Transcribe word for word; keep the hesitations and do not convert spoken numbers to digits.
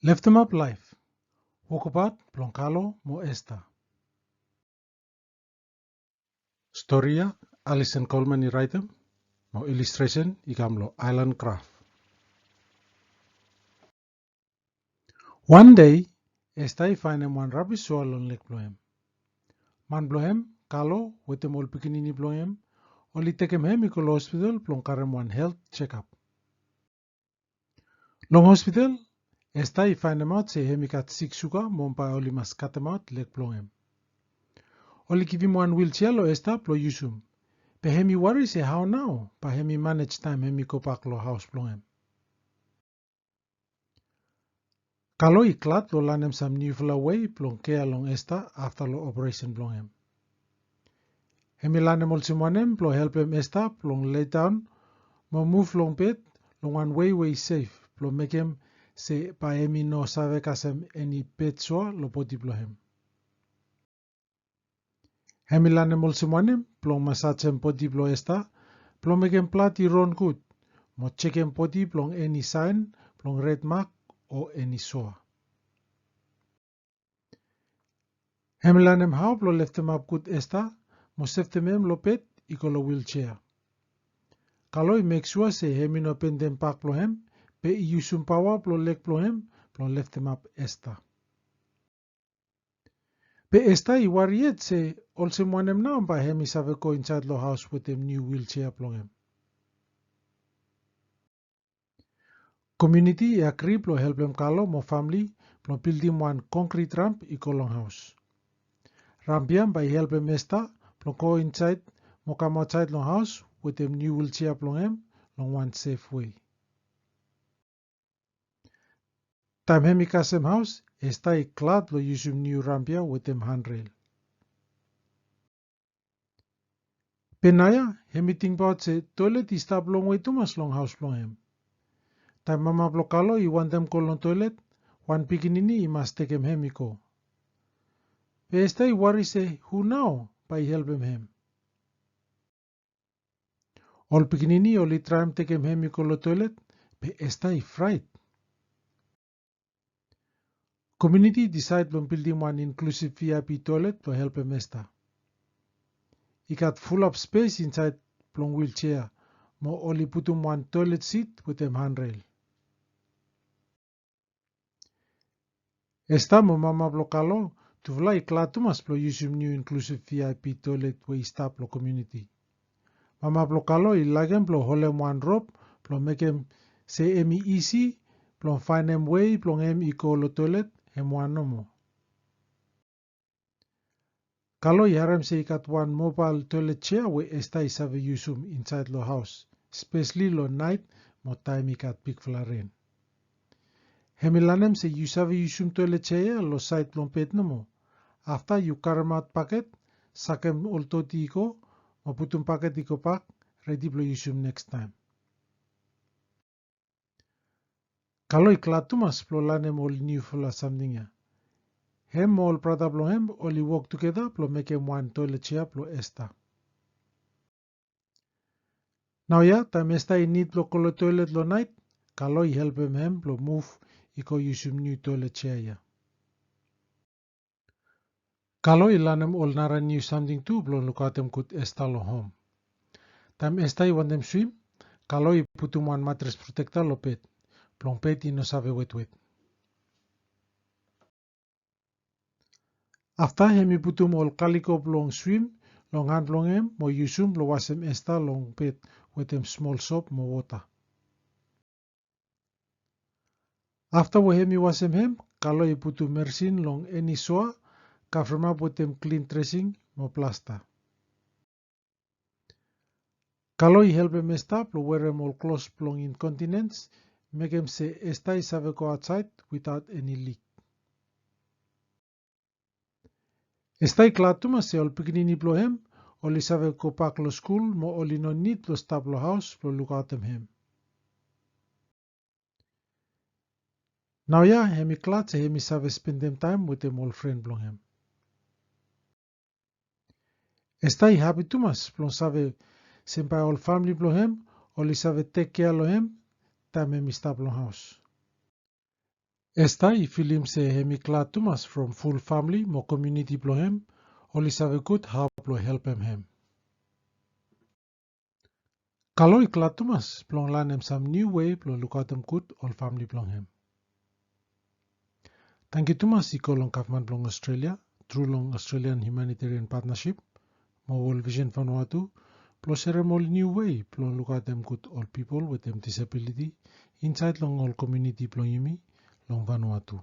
Leftemap Laef. Wokabaot blong Kalo mo Esta. Stori ya Alison Coleman i raetem mo ilustresen i kam long Island Craft. Wan dei Esta i faenem wan rabis soa long lek blong hem. Man blong hem, Kalo, wetem ol pikinini blong hem oli tekem hem i go long hospital blong karem wan helt jekap. Long hospital Esta i faenemaot se hem i gat sik suga mo bae oli mas katemaot lek blong hem. Oli givim wan wiljea long Esta blong yusum. Be hem i wari se hao nao bae hem i manej taem hem i gobak long haos blong hem. Kalo i glad long lanem sam niufala wei blong kea long Esta afta long operesen blong hem. Hem i lanem olsem wanem blong helpem Esta blong ledaon mo muv long bed long wan wei we i sef blong mekem se bae hem i no save kasem eni bed soa long bodi blong hem. Hem i lanem olsem wanem blong masajem bodi blong Esta blong mekem blad i ron gud mo jekem bodi blong eni saen blong red mak o eni soa. Hem i lanem hao blong leftemap gud Esta mo seftem hem long bed i go long wiljea. Kalo i mek sua se hem i no bendem bak blong hem be i yusum paoa blong lek blong hem blong leftemap Esta. Be Esta i wari yet se olsem wanem nao bae hem i save go insaed long haos wetem niu wiljea blong hem. Komuniti i agri blong helpem Kalo mo famle blong bildim wan konkrit ramp i go long haos. Ramp ya bae i helpem Esta blong go insaed mo kam aotsaed long haos wetem niu wiljea blong hem long wan sef wei. Taem hem i kasem haos, Esta i glad long yusum niu ramp ya wetem hanrel. Be naoia hem i tingbaot se toelet i stap longwe tumas long haos blong hem. Taem mama blong Kalo i wantem go long toelet, wan pikinini i mas tekem hem i go. Be Esta i wari se hu nao bae i helpem hem. Ol pikinini oli traem tekem hem i go long toelet, be Esta i fraet. Komuniti i disaed blong bildim wan inklusiv VIP toelet blong helpem Esta. I gat fulap spes insaed blong wiljea mo oli putum wan toelet sit wetem hanrel. Esta mo mama blong Kalo tufala i glad tumas blong yusum niu inklusiv VIP toelet we i stap long komuniti. Mama blong Kalo i laekem blong holem wan rop blong mekem se hem i isi blong faenem wei blong hem i go long toelet hem wan nomo. Kalo i harem se i gat wan mobael toelet jea we Esta i save yusum insaed long haos, spesli long naet mo taem i gat bigfala ren. Hem i lanem se yu save yusum toelet jea ya long saed blong bed nomo. Afta yu karemaot baket, sakem ol doti i go, mo putum baket i go bak, redi blong yusum nekstaem. Kalo i glad tumas blong lanem ol niufala samting ya. Hem mo ol brata blong hem oli wok tugeta blong mekem wan toelet jea blong Esta. Naoia taem Esta i nid blong go long toelet long naet, Kalo i helpem hem blong muv i go yusum niu toelet jea ya. Kalo i lanem ol nara niu samting tu blong lukaotem gud Esta long hom. Taem Esta i wantem swim, Kalo i putum wan matres protekta long bed blong bed i no save wetwet. Afta hem i putum ol kaliko blong swim long han blong hem mo yusum blong wasem Esta long bed wetem smol sop mo wota. Afta we hem i wasem hem, Kalo i putum meresin long eni soa, kavremap wetem klin dresing mo plasta. Kalo i helpem Esta blong werem ol klos blong inkontinens, mekem se Esta i save go aotsaed witaot eni lik. Esta i glad tumas se ol pikinini blong hem oli save gobak long skul mo oli no nid blong stap long haos blong lukaotem hem. Naoia hem i glad se hem i save spendem taem wetem ol fren blong hem. Esta i hapi tumas blong save se bae ol famle blong hem oli save tekkea long hem taem hem i stap long haos. Esta i filim se hem i glad tumas from ful famili mo komuniti blong hem oli save gud hao blong helpem hem. Kalo i glad tumas blong lanem sam niu wei blong lukaotem gud ol famili blong hem. Tangkiu tumas i go long gavman blong Australia tru long Australian Humanitarian Partnership mo World Vision Vanuatu blong serem ol niu wei blong lukaotem gud ol pipol wetem disabiliti insaed long ol komuniti blong yumi long Vanuatu.